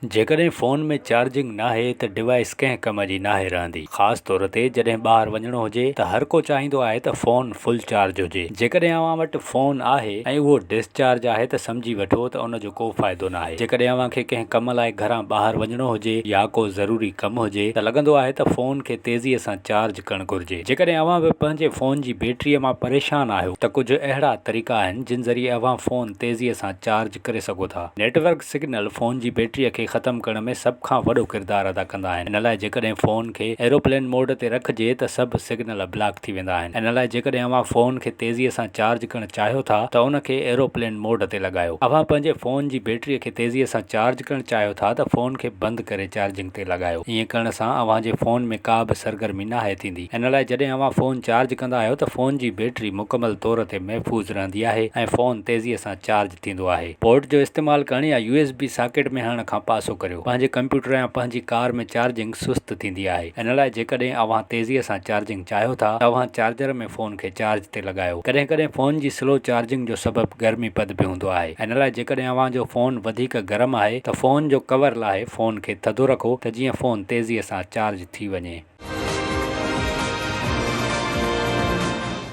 جيڪڏهن phone ۾ charging ناهي ته ڊوائيس ڪنهن ڪم جي ناهي رهندي، خاص طور تي جڏهن ٻاهر وڃڻو هجي ته هر ڪو چاهيندو آهي ته فون فل چارج هجي. جيڪڏهن اوهان وٽ فون آهي ۽ اهو ڊسچارج آهي ته سمجهي وٺو ته ان جو ڪو فائدو ناهي. جيڪڏهن اوهان کي ڪنهن ڪم لاء گهران ٻاهر وڃڻو هجي يا ڪو ضروري ڪم هجي ته لڳندو آهي ته فون کي تيزيء سان چارج ڪرڻ گهرجي. جيڪڏهن اوهان به پنهنجي فون جي بيٽريء مان پريشان آهيو ته ڪجهه اهڙا طريقا آهن جن ذريعي اوهان فون تيزيء سان چارج ڪري سگهو ٿا. نيٽ ورڪ سگنل فون جي بيٽريء کي ختم ڪرڻ ۾ سڀ کان وڏو ڪردار ادا ڪندا آهن. ان لاء جيڪڏهن فون کي ايروپلين موڊ تي رکجي ته سڀ سگنل بلاڪ ٿي ويندا آهن. ان لاء جيڪڏهن اوهان فون کي تيزيء سان چارج ڪرڻ چاهيو ٿا ته ان کي ايروپلين موڊ تي لڳايو. اوهان پنهنجي فون جي بيٽريء کي تيزيء سان چارج ڪرڻ چاهيو ٿا ته فون کي بند ڪري چارجنگ تي لڳايو. ائين ڪرڻ سان اوهان جي فون ۾ ڪا به سرگرمي ناهي ٿيندي. ان لاء جڏهن اوهان فون چارج ڪندا آهيو ته فون جي بيٽري مڪمل طور تي محفوظ رهندي آهي ۽ فون تيزيء سان چارج ٿيندو آهي. پورٽ جو استعمال ڪرڻ يا يو ايس بي ساڪيٽ ۾ هڻڻ کان پاسو ڪريو. پنهنجي ڪمپيوٽر يا پنهنجي ڪار ۾ چارجنگ سست ٿيندي آهي. ان لاء جيڪڏهن اوهان تيزيء سان چارجنگ چاهيو ٿا ته اوهان چارجر ۾ فون کي چارج تي لڳايو. ڪڏهن ڪڏهن فون جي سلو چارجنگ جو سبب گرمي پد به هوندو آهي. ان لاء جيڪڏهن اوهان جو فون وڌيڪ گرم آهي ته فون جو ڪور لاهي فون کي ٿڌو رکو ته جيئن فون تيزيء سان چارج ٿي وڃي.